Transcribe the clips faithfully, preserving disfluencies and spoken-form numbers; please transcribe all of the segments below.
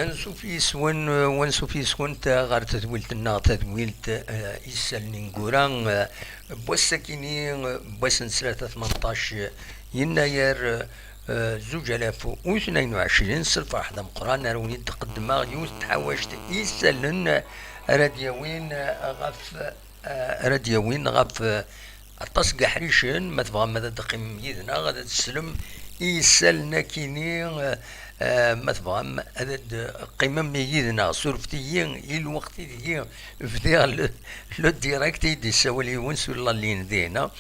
Ansuf yes-wen, eh, ansuf yes-went, eh, ɣer tedwilt-nneɣ, tadwilt, eh, isallen ineggura, eh, n wass-akini, eh, n wass n ttlata tmenṭac, eh, yennayer, eh, zuǧ alaf u tnayen u ɛecrin, s lferḥ d ameqqran ara wen-id-qeddmeɣ yiwet n tḥawact isallen ara d-yawin, eh, ɣef eh, ara d-yawin ɣef, eh, aṭas n yeḥricen. Ma tebɣam ad d-teqqimem yid-neɣ, ad d-teslem i yisallen akini, eh, eh, ma tebɣam ad d-teqqimem yid-neɣ, surfet-iyi i lweqt ideg bdiɣ le, le direct i d-yessawal yiwen sur la ligne dinna.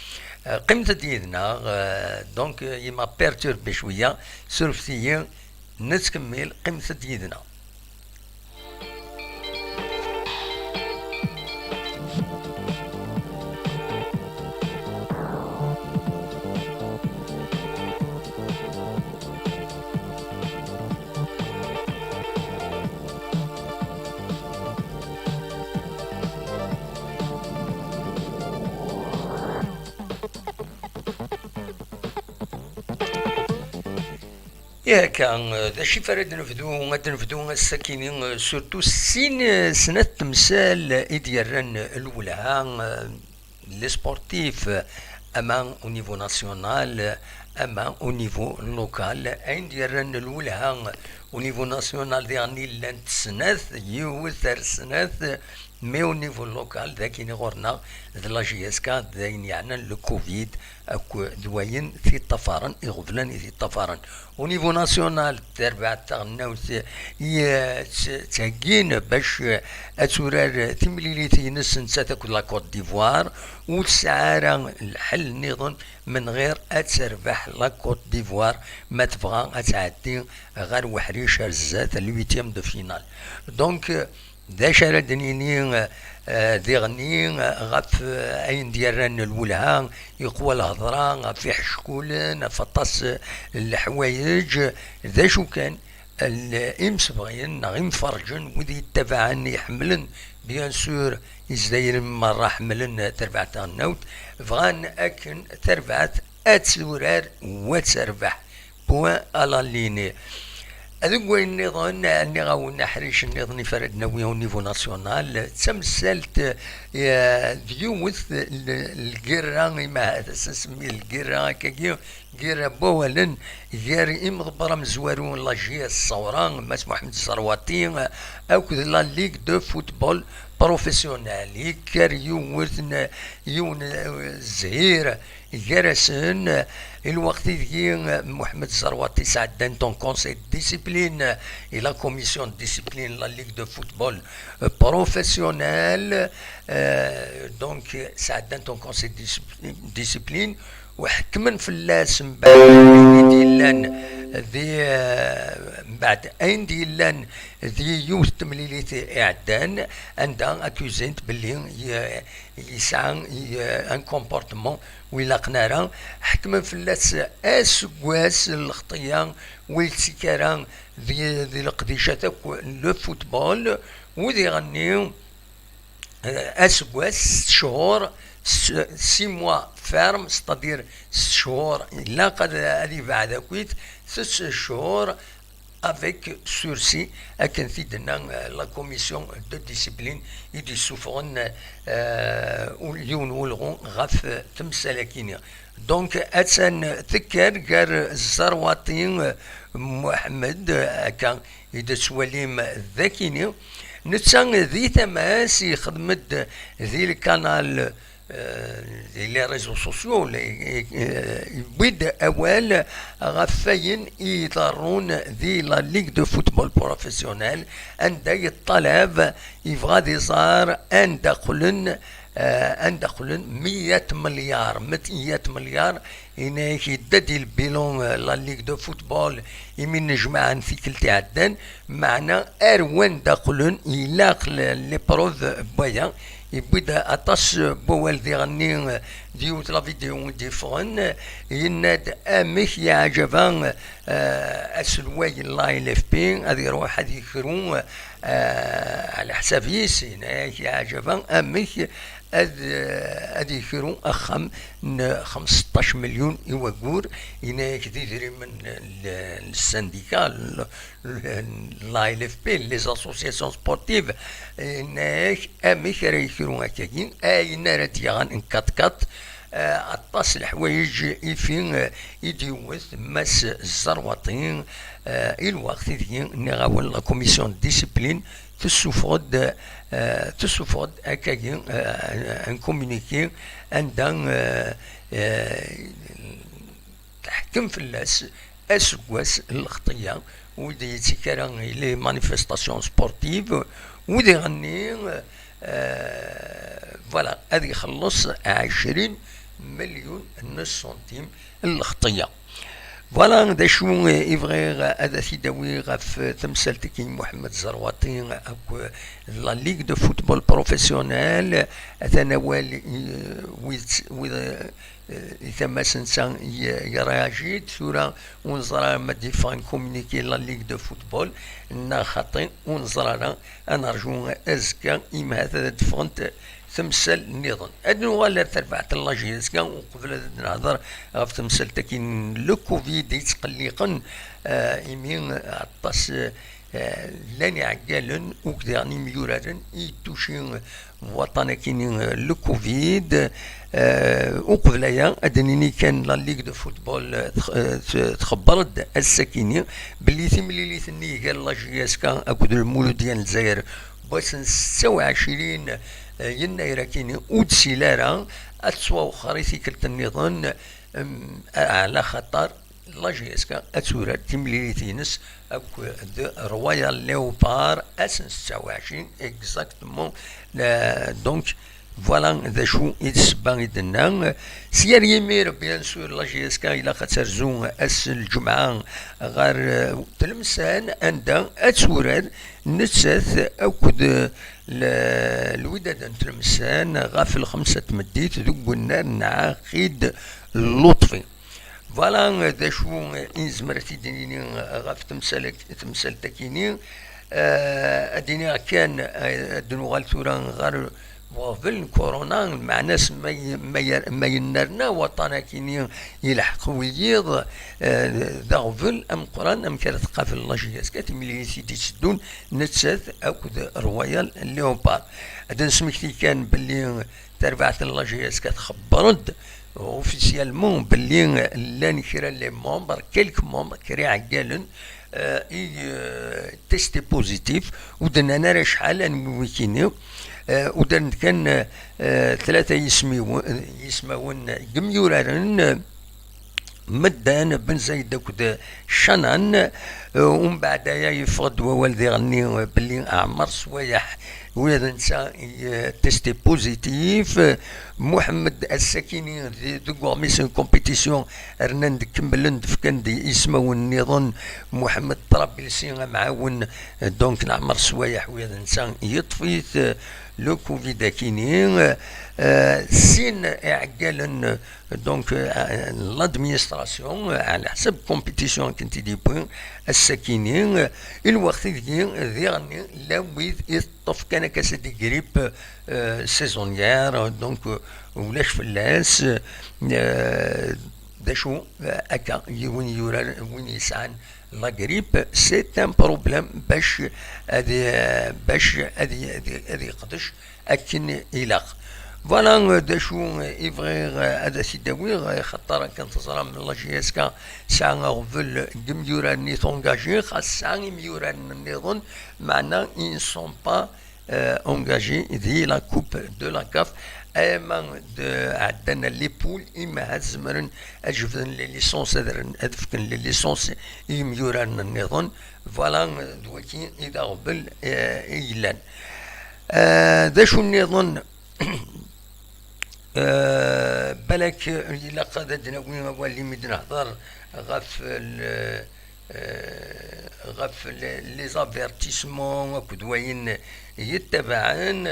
Eh, qqimet-d yid-neɣ, eh, donc, eh, il m'a perturbé cwiya, surfet-iyi, nettkemmil, qqimet-d yid-neɣ. Yak, eh, d acu i ara d-nebdu? Ad d-nebdu ass-akini, eh, surtout sin, eh, snat temsal i d-yerran lwelha, eh, les sportifs, eh, ama au niveau national, eh, ama au niveau local. Ayen d-yerran lwelha au niveau national diɣen llant snat, yiwet ar snat, mais au niveau local, d akini ɣur-neɣ d la J S K, d ayen yeɛnan le covid, akk d wayen t-iṭṭafaren, iɣeblan i t-iṭṭafaren. Au niveau national, tarbaɛt taɣelnawt i, eh, tt-, ttheggin bac, eh, ad turar timlilit-ines nettat akked la Côte d'Ivoire, ur tesɛi ara lḥel nniḍen menɣir ad terbeḥ la Côte d'Ivoire ma tebɣa ad tɛeddi ɣer uḥric ar zdat, le huitième de finale. Donc, eh, d acu ara d-nini, eh, diɣenni, eh, ɣef, eh, ayen d-yerran lwelha, iqwa lhedra ɣef iḥeckulen, ɣef aṭas, eh, n leḥwayeǧ? D acu kan, l-, imsebɣen neɣ imferrǧen, wid yettabaɛen, iḥemmlen, bien sûr, izdayen merra ḥemmlen tarbaɛt taɣelnawt, bɣan akken tarbaɛt ad turar u ad terbeḥ. Point à la ligne. Deg wayen nniḍen, nniɣ-awen aḥric nniḍen i ara d-nawi au niveau national, d tamsalt, eh, d yiwet n lgirra, ima ad as-nsemmi lgirra akkagi, lgirra n wawalen, gar imḍebber amezwaru n la J S Saoura, Mass Mohamed Zerwati, akked la Ligue de football professionnel. Yekker yiwet n, yiwen, eh, zzhir gar-asen, i lweqt ideg Mohamed Zerwati sɛeddan-t en conseil de discipline, et la commission de discipline, la ligue de football, euh, professionnel, euh, donc, sɛeddan-t en conseil de discipline, u ḥekmen fell-as mbeɛd ayen i d-yellan di, euh, mbeɛd ayen d-yellan di yiwet n temlilit iɛeddan, anda accusent belli y-, yesɛa, y-, un comportement ur ilaqen ara. Ḥekmen fell-as aseggas n lexṭiyya ur yettekk ara di, di leqdicat akk n le football, u diɣenni, eh, aseggas, sett cchur, s-, six mois ferme, c'est-à-dire sett cchur ilaq ad, ad ibeɛɛed akkit, sett cchur avec sursis, akken t-id-tenna, euh, la commission de discipline i d-yessufɣen, euh, yiwen n ulɣu ɣef, euh, temsal-agi-nni. Donc, attan tekker gar Zerwaṭi, euh, Muḥemmed, euh, akka i d-tettwalim dagi-nni. Netta di tama-s yexdem-d di lkanal, euh, di les réseaux sociaux, les, euh, yewwi-d awal ɣef wayen i iḍerrun di la Ligue de football professionnel, anda yeṭṭalab, yebɣa ad iẓer anda qqlen, euh, anda qqlen meyya milyar, meyya milyar, yenna-yak yedda-d i lbilon, euh, la Ligue de football, imi nnejmaɛen tikkelt iɛeddan, meɛna ar wanda qqlen, ilaq l-, l'épreuve n waya. Yewwi-d aṭas n wawal diɣenni, d yiwet la vidéo i d-yeffɣen, yenna-d amek yeɛǧeb, eh, aselway n la L F P ad iruḥ ad yekru, eh, ɛla ḥsab-is, yenna-yak yeɛǧeb amek ad, ad yekru axxam n xemseṭṭac milyun i waggur, yenna-yak d idrimen n, n, n ssandika, l-, l-, la L F P, les associations sportives, yenna-yak amek ara yekru akkagi, ayen ara d-yaɣen n quatre quatre, eh, aṭas leḥwayeǧ ifi, eh, i d-yewwet Mass Zerwaṭi, eh, i lweqt ideg nniɣ-awen la commission de discipline tessufeɣ-d, eh, tessufeɣ-d akkagi, eh, un communiqué anda, eh, eh, teḥkem fell-as aseggas n lxeṭṭya, ur d-yettak ara i les manifestations sportives, ur d-iɣenni, eh, voilà, ad ixelleṣ ɛecrin milyun n centimes n lxeṭṭya. Voilà d acu i bɣiɣ ad t-id-awiɣ ɣef temsalt-agi n Muḥemmed Zerwaṭi akked la Ligue de football professionnel, atan awal i wid, wid, eh, i tama-s netta i, i réagi-d. Tura ur neẓri ara ma d-yeffeɣ un communiqué la Ligue de football neɣ xaṭi, ur neẓri ara. Ad nerju azekka, imi ahat ad d-ffɣent temsal nniḍen. Ad nuɣal ar terbaɛt n la J S K uqbel ad d-nehder ɣef temsalt-agi n le covid yettqelliqen, eh, imi aṭas, eh, llan iɛeggalen ukdiɣen imyuraren i yettuci waṭan-akini, eh, le covid. Eh, uqbel aya, ad d-nini kan la Ligue de football, eh, tx-, eh, t-, txebber-d ass-akini belli timlilit-nni gar la J S K akked Lmuludya n Lezzayer n wass n setta u ɛecrin, eh, yennayer-akini, ur d-tili ara, ad tettwawexxer i tikkelt nniḍen, em, ɛla xaṭer la J S K ad turar timlilit-ines akked Royal Leopard ass n setta u ɛecrin exactement. La-, donc, voilà d acu i d ssebba i d-nenna. Si yal yimir, bien sûr, la J S K ilaq ad terzu ass n lǧemɛa ɣer, eh, Tlemsan, anda ad turar nettat akked, eh, l-, Lwidad n Tlemsan ɣef lxemsa n tmeddit deg unnar n Ɛaqid Lutfi. Voilà d acu i nezmer ad t-id-nini ɣef temsal-, temsalt-akini. Eh, ad d-iniɣ kan, eh, ad d-nuɣal tura ɣer uɣbel n corona, lmeɛna-s ma y-, ma yer-, ma yennerna waṭan-akini yelḥeq wiyiḍ, eh, d aɣbel ameqqran amek ara tqabel la J S K timlilit i d-itteddun nettat akked Royal Leopard. Ad d-nesmekti kan belli tarbaɛt n la J S K txebber-d officiellement belli llan kra les membres, quelques membres, kra iɛeggalen, eh, i, eh, testé positif, ur d-nnan ara acḥal, anwi wikini, eh, ur d-nnan kan, eh, tlata yismiwen, yismawen n yimyuraren, eh, Medden, Ben Zaid akked Canan. Eh, umbeɛd aya yeffeɣ-d wawal diɣenni, eh, belli Ɛmer Swayeḥ, ula d netta i, eh, testé positif. Eh, Muḥemmed Assakini di-, deg uɣmis n compétition, rnan-d, kemmlen-d, fkan-d ismawen nniḍen. Muḥemmed Trabilsi, amɛawen, eh, donc, n Ɛmer Swayeḥ, ula d netta yeṭṭef-it, eh, le covid akini. Eh, sin iɛeggalen, donc, eh, l'administration, eh, ɛla ḥsab compétition akken t-id-yewwi ass-akini, eh, i lweqt ideg diɣenni llan wid i teṭṭef kan akka, c'est des grippes, eh, saisonnières, donc, eh, ulac fell-as, eh, d acu, eh, akka, yiwen yurar, win yesɛan la grippe, c'est un problème bac ad, bac ad, ad, ad yeqdec akken ilaq. Voilà, euh, d acu i bɣiɣ, euh, ad as-id-awiɣ, euh, xaṭer akken teẓram la J S K tesɛa aɣbel n yimyuraren i tungaji, xas tesɛa imyuraren nniḍen, meɛna ils ne sont pas, euh, engagés di la coupe de la CAF, ama d ɛeddan les poules, imaha zemren ad jebden les licences, ad ren-, ad fken les licences i yimyuraren nniḍen. Voilà, d waki i d aɣbel, eh, i yellan. Eh, d acu nniḍen? Eh, balak ilaq ad d-nawi awal imi d-nehder ɣef l-, eh, ɣef le-, les avertissements akked wayen yettabaɛen.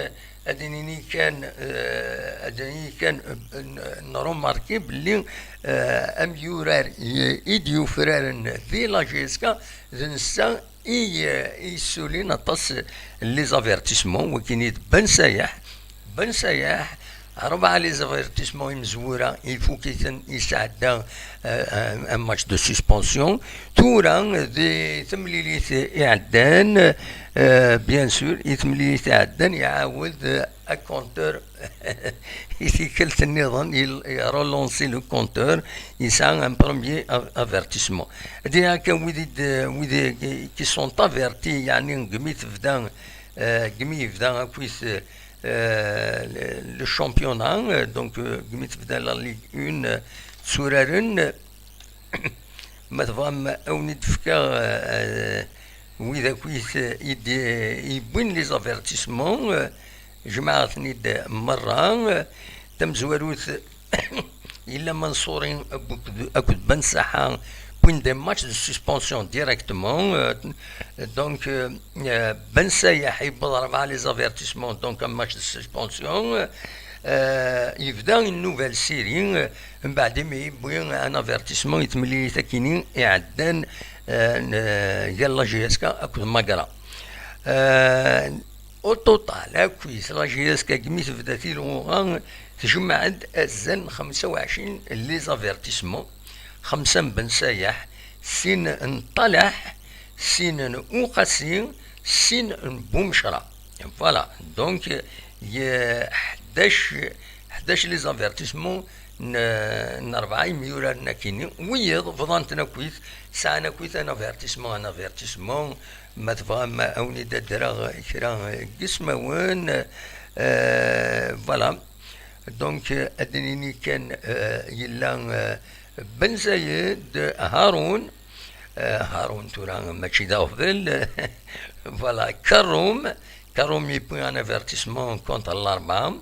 Ad nini kan, eh, ad nini kan, eh, n-, nrumarki belli, eh, amyurar i, i d-yufraren di la J S K d netta i, i yessulin aṭas n les avertissements, wagini d Ben Sayaḥ. Ben Sayaḥ, rebɛa les avertissements imezwura, ifuk-iten, yesɛedda, euh, un, un match de suspension. Tura, di temlilit iɛeddan, euh, bien sûr, i temlilit iɛeddan, iɛawed, euh, akonter i tikkelt nniḍen, il, il relance le compteur, yesɛa un premier a-, avertissement. Di akka, wid i d-, wid i, qui sont avertis, yeɛni, deg mi tebda, euh, deg mi yebda akkit, euh, le, le championnat, euh, donc, euh, deg mi tebda la Ligue un, euh, tturaren, ma tebɣam, ad wen-id-fkeɣ, euh, wid akkit i d-, i yewwin les avertissements, euh, jemɛeɣ-ten-id merra, euh, tamezwarut, yella Mansouri akked, akked Ben Saha, wwin des matchs de suspension directement, euh, donc, euh, euh, Ben Sayah yewweḍ rebɛa les avertissements, donc un match de suspension, euh, yebda une nouvelle série, euh, mbeɛd imi yewwi un avertissement i temlilit akini iɛeddan, euh, n-, gar la J S K akked Magra. Euh, Au total, akkit la J S K, deg mi tebda tilɣuɣa, tjemɛ-d azal n xemsa u ɛecrin les avertissements, xemsa n Ben Sayah, sin n Ṭalaḥ, sin n Uqasi, sin n Bumecra. Voilà, donc, y-, ḥdac, ḥdac les avertissements n, n rebɛa imyuraren akini, wiyiḍ bḍan-ten akkit, sɛan akkit un avertissement, un avertissement, ma tebɣam a wen-id-adreɣ kra n yismawen, euh, voilà. Donc, euh, ad d-nini kan, euh, yella, euh, Ben Zayed, Haroun, euh, Haroun tura mačči d aɣbel, voilà, Karoum, Karoum yewwi un avertissement contre l'Arba.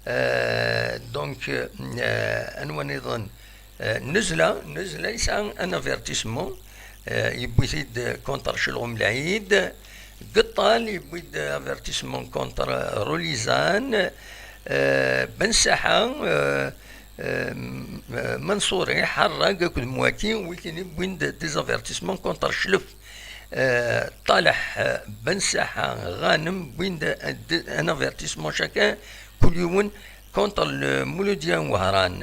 Euh, donc, euh, anwa nniḍen? Euh, Nezla, Nezla yesɛa un avertissement, euh, yewwi-t-id contre Celɣum Lɛid. Geṭṭal yewwi-d avertissement contre Rolizan. Euh, Ben Saḥa, euh, euh, Mansouri, Ḥerrag akked Mwaki, wwin-d des avertissements contre Celf. Euh, Ṭalaḥ, euh, Ben Saḥa, Ghanem, wwin-d un avertissement chacun, kul yiwen contre le Mouloudia Wahran.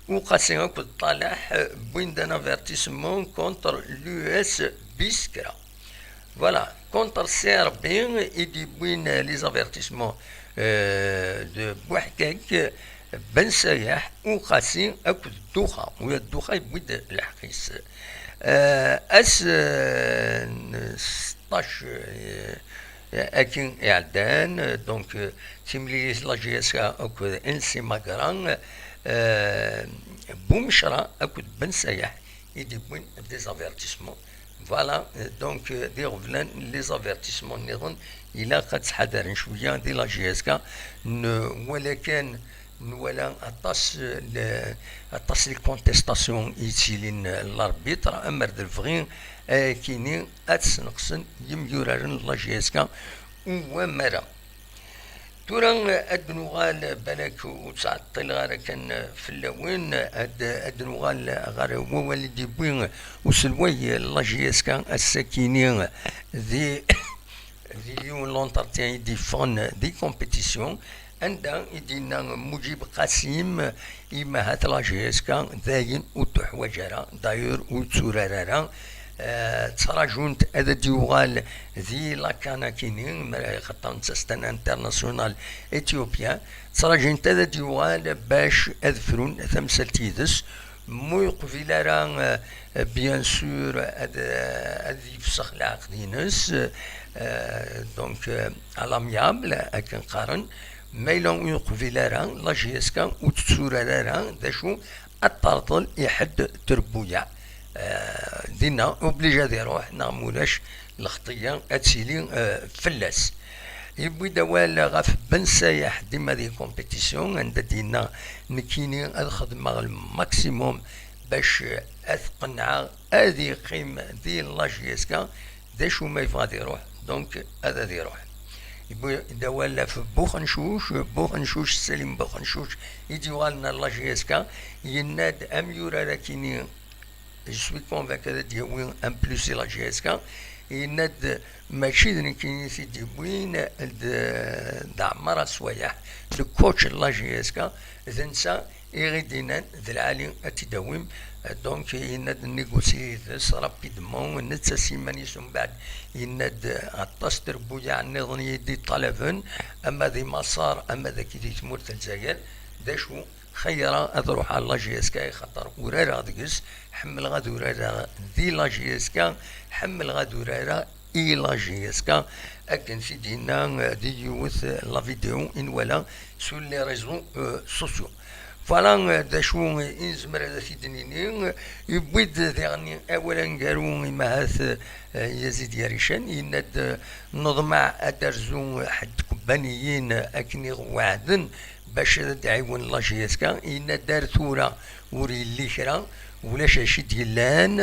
Uqasi akked Ṭalaḥ, euh, wwin-d un avertissement contre l'U S Biskra. Voilà, contre C R B, i d-yewwin les avertissements, euh, de Bouhkak, Ben Sayah, Uqasi akked Duxa. Ula d Duxa yewwi-d lḥeqq-is. Euh, ass, euh, n seṭṭac, euh, akin iɛeddan, euh, donc, euh, timlilit la J S K akked N C Magra, euh, Bumecra akked Ben Sayah i d-yewwin des avertissements. Voilà, euh, donc, euh, d iɣeblan les avertissements nniḍen, ilaq ad ttḥadaren cwiya di la J S K. Nwala kan, nwala aṭas, euh, le, aṭas les contestations i yettilin, euh, l'arbitre, amer d lebɣi, euh, ayakini ad sneqsen yimyuraren n la J S K u wamara. Tura, eh, ad d-nuɣal, balak ur ttɛeṭṭileɣ ara kan fell-awen, ad, ad d-nuɣal ɣer wawal i d-yewwi uselway n la J S K ass-akini di, di yiwen l'entretien i d-yeffɣen di compétition, anda i d-yenna Mujib Qasim, i ma ahat la J S K dayen ur tuḥwaǧ ara, d'ailleurs ur yetturar ara. Eh, ttrajunt ad d-yuɣal di la CAN akini, ma xaṭer netta c'est un international éthiopien. Ttrajunt ad d-yuɣal bac ad frun tamsalt yid-s. Mu yeqbil ara, eh, bien sûr, ad, ad yefsex lɛeqd-ines, eh, donc, eh, à l'amiable, akken qqaren. Ma yella ur yeqbil ara, la J S K ur tetturar ara, d acu ad terḍel i ḥedd trebbuyaɛ. Eh, dinna, obligé ad iruḥ, neɣ mulac, lxeṭṭiyya ad tili, eh, fell-as. Yewwi-d awal ɣef Ben Sayaḥ dima di compétition, anda d-yenna nekkini ad xedmeɣ le maximum bac ad t-qennɛeɣ ad yeqqim di la J S K, d acu ma yebɣa ad iruḥ, donc ad, ad iruḥ. Yewwi-d awal ɣef Buxencuc, Buxencuc, Salim Buxencuc, i d-yuɣalen ar la J S K, yenna-d amyurar akini, je suis convaincu ad d-yawi un plus i la J S K, Yenna-d, mačči d nekkini i t-id-yewwin, d, d Ɛmar Aswayeḥ, le coach n la J S K, d netta i ɣ-id-yennan d lɛali ad t-id-awim. Donc, yenna-d, négocier yid-s rapidement, netta s yiman-is umbeɛd yenna-d aṭas n trebbuyaɛ nniḍen i yi-d-iṭalaben, ama di Maṣer, ama dagi di tmurt n Lezzayer. D acu xeyyreɣ ad ruḥeɣ ɣer la J S K, axaṭer urareɣ deg-s, ḥemmleɣ ad urareɣ di la J S K, ḥemmleɣ ad urareɣ i la J S K, akken t-id-yenna, eh, di yiwet, eh, la vidéo i nwala sur les réseaux, eh, sociaux. Voilà, eh, d acu i nezmer ad t-id-nini. Yewwi-d diɣen awal aneggaru i Mahat, eh, Yazid Yarican, yenna-d, eh, neḍmeɛ ad d-rzu ḥedd kubbaniyin akken i ɣ-weɛden bac ad d-ɛiwen la J S K. Yenna-d ar tura ur yelli kra, ulac acu i d-yellan.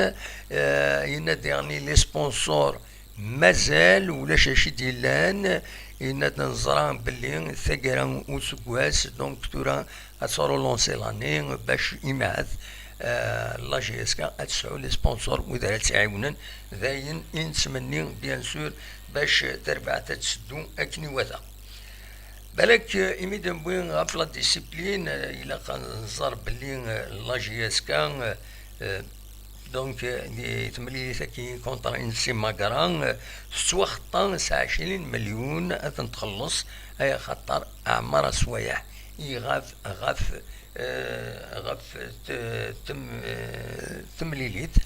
Eh, yenna-d diɣen les sponsors mazal ulac acu i d-yellan. Yenna-d neẓra belli taggara useggas, donc tura ad tṛulunsi l'année bac imahat, eh, la J S K ad tesɛu les sponsors wid ara tt-iɛiwnen. D ayen i nettmenni, bien sûr, bac tarbaɛt ad tseddu akken iwata. Balak, eh, imi d-newwi ɣef la discipline, eh, ilaq ad nẓer belli, eh, la J S K, eh, donc, eh, di temlilit-agi contre N C Magra, eh, tettwaxeṭṭa s ɛecrin n melyun ad ten-txelleṣ, ay axaṭer Ɛmar Aswayeḥ iɣab ɣef, eh, ɣef t-, tem-, eh, temlilit.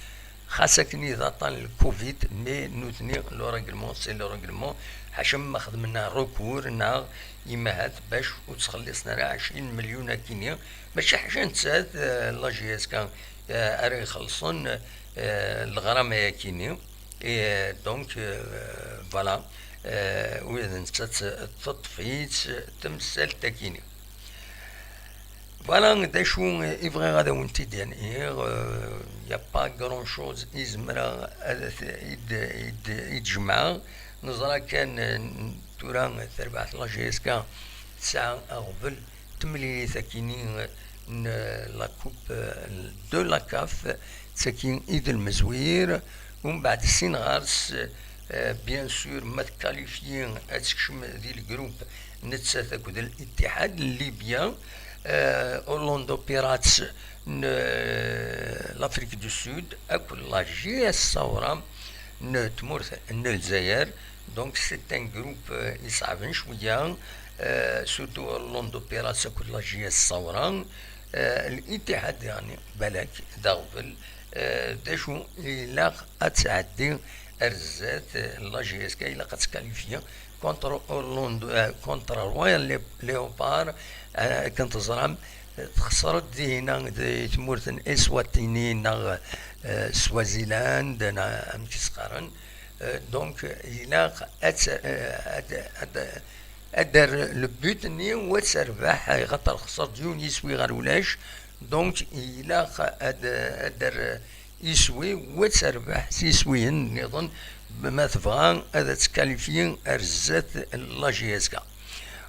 Xas akken i d aṭṭan n le covid, mais nutni le règlement, c'est le règlement. Ḥaca ma xedmen recours neɣ imahat bac ur ttxelliṣen ara ɛecrin melyun akini. Mačči ḥaca nettat, eh, la J S K, eh, ara ixellṣen, eh, leɣrama-yakini. Et donc, eh, voilà, eh, ula d nettat teṭṭef-itt temsalt-akini. Voilà d acu i bɣiɣ ad awen-t-id-iniɣ. Euh, y a pas grand chose i zemreɣ ad t-, i d-, i d-, i d-jemɛeɣ. Neẓra kan, euh, tura tarbaɛt la J S K tesɛa aɣbel temlilit akini n la coupe, euh, de la CAF, d tagi i d lmezwir. Umbeɛd sin ɣer-s, euh, bien sûr, ma tkalifyi ad tekcem di lgrup nettat akked Al-Ittihad n Libya, euh, Orlando Pirates n, euh, l'Afrique du Sud akked la J S Saoura n tmurt n Lezzayer. Donc c'est un groupe, euh, iṣeɛben cwiya, euh, surtout Orlando Pirates akked la J S Saoura. Euh, Al-Ittihad, yeɛni, balak d aɣbel, euh, d acu ilaq ad tɛeddi ar zdat, euh, la J S K ilaq ad tkalifyi contre Orlando, euh, contre Royal Lé-, Léopard, euh, akken teẓram, euh, texṣer-d dihina di tmurt n Eswatini neɣ, euh, Swaziland, neɣ amek i s-qqaren. Euh, donc, ilaq ad t-, euh, ad, ad, ad d-terr le but-nni u ad terbeḥ, axaṭer texṣer-d yiwen yiswi ɣer ulac. Donc, ilaq ad, ad d-terr iswi u ad terbeḥ s yiswiyen nniḍen, ma tebɣa ad tkalifyi ar zdat la J S K.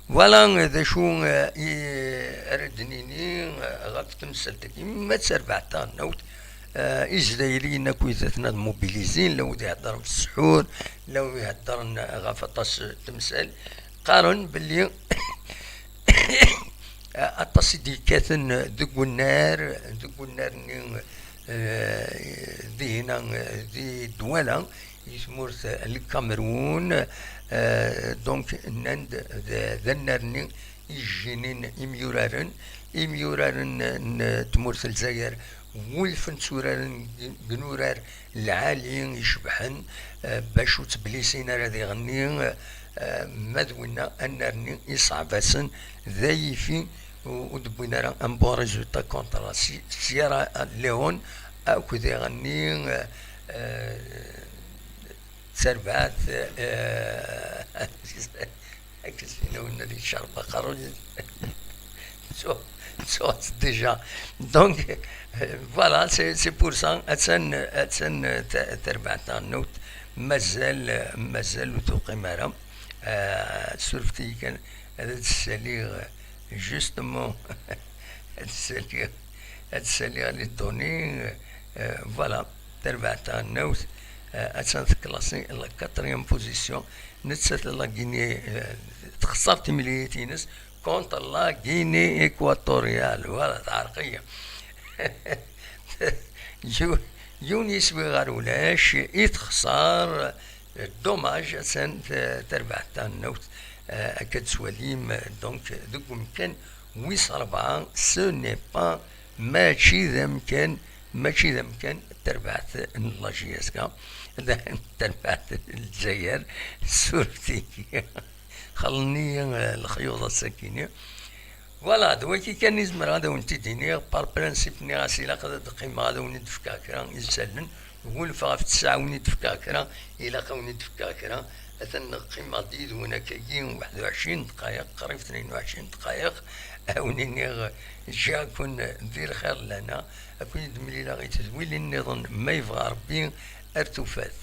Voilà d acu, eh, i ara d-nini, eh, ɣef temsalt-agi. Ma d tarbaɛt taɣelnawt, eh, Izrayilen akk i ten-ad mobilizin, la wid iheddren f ssḥur, la wid iheddren ɣef aṭas n temsal, qqaren belli aṭas i d-yekkaten deg unnar, deg unnar-nni, eh, dihina, eh, di Dwala, i tmurt n Lkamerun, eh, donc nnan-d d, d annar-nni i jjinin imyuraren, imyuraren n tmurt n Lezzayer, wulfen tturaren deg inurar lɛali icebḥen, eh, bac ur ttbellisin ara diɣenni, eh, ma d winna annar-nni iṣɛeb-asen, d ayifi u-, ur d-wwin ara un bon résultat contre la Si-, Sierra Leone, akk diɣenni, eh, eh, d tarbaɛt, eh, Akken s-yenna winna di ccerba aqerruy, ttuɣ-, ttuɣ-tt déjà. Donc, euh, voilà, c'est, c'est pour ça. Attan, attan, euh, ta-, tarbaɛt taɣelnawt. Mazal, euh, mazal ur tuqim ara. Euh, surfet-iyi kan ad d-ssaliɣ, euh, justement, ad d-ssaliɣ, ad d-ssaliɣ les données, euh, voilà, tarbaɛt taɣelnawt. Eh, attan tklasi la quatrième position. Nettat la Guinée, eh, texṣer timlilit-ines contre la Guinée équatoriale. Voilà, teɛreq-iyi. Yiw-, yiwen yiswi ɣer ulac i texṣer. Dommage, attan t-, terbaɛt tanawt, eh, akka d-twalim, donc, deg umkan wis rebɛa, ce n'est pas, mačči d amkan, mačči d amkan terbaɛt n la J S K, d terbaɛt n Lezzayer, suref-iyi, xallen-iyi, eh, lexyuḍ ass-akini. Voilà, d wagi kan i zemreɣ ad awen-t-id-iniɣ. Par principe, nniɣ-as ilaq ad d-qqimeɣ ad awen-d-fkeɣ kra isallen. Ɣulfeɣ ɣef ttesɛa ad awen-d-fkeɣ kra, ilaq ad awen-d-fkeɣ kra. Atan qqimeɣ-d yid-wen akkagi waḥed u ɛecrin ddqayeq, qrib tnayen u ɛecrin ddqayeq. Ad awen-iniɣ ǧǧiɣ-ken di lxir lana, ad ken-id-mlileɣ i tedwilin nniḍen ma yebɣa Rebbi ar tufat.